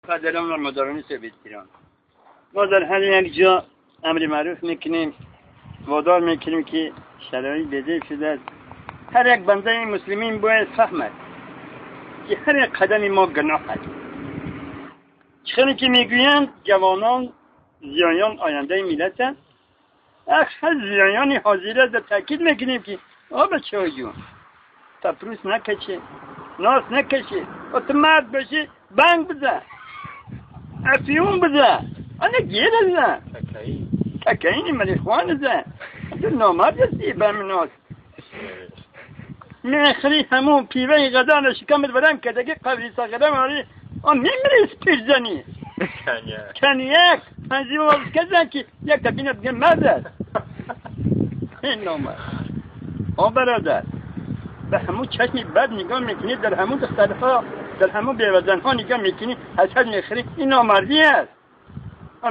پدران و مادران سویت ایران، ما در هر یک جا امر معروف میکنیم، وادار میکنیم که شرایط بده شده است. هر یک بنده مسلمین باید فهمد که هر یک قدم ما گناه است. چخیلی که میگویند جوانان زیایان آینده ملتند، هر زیایان حاضره در تاکید میکنیم که آ بچه جون تپروس نکشه، ناس نکشه، تو مرد باشی بنگ بزن، افیون بزن، انا گیر بزن، ککاین مریخوان بزن، تو نامرد هستی به همین ناس میخری همون پیوه غذا شکمت برم که دیگه قبری ساقدم آری آن میمیری پیش زنی کنیک تنظیم وارد کردن که یک تبینه بگه مرد است. این نامرد. آ برادر، به همون چشمی بد نگاه میکنی، در همون دخترها، در همون بیوزنها نگاه میکنی، حسد میخری، این نامردی است.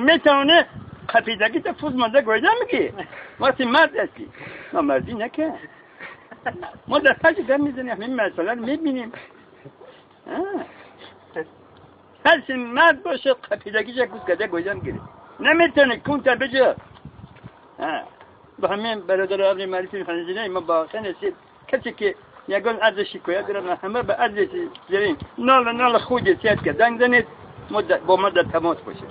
میتونه قپیدگی تا فوز مانده گویده میگی وقتی مرد هستی نامردی نکن. ما در فجر گم میزنیم، همین مسئله رو میبینیم. هر مرد باشه قپیدگیش یک گوز کده گویده میگیره، نمیتونه کون تا بجا. با همین برادر ابن معرفی خنزینه ما با نسید کسی که یگان عرض شکایت دارد، همه به عرض زرین نال نال خود سیاد که زنگ زنید، با ما در تماس باشه.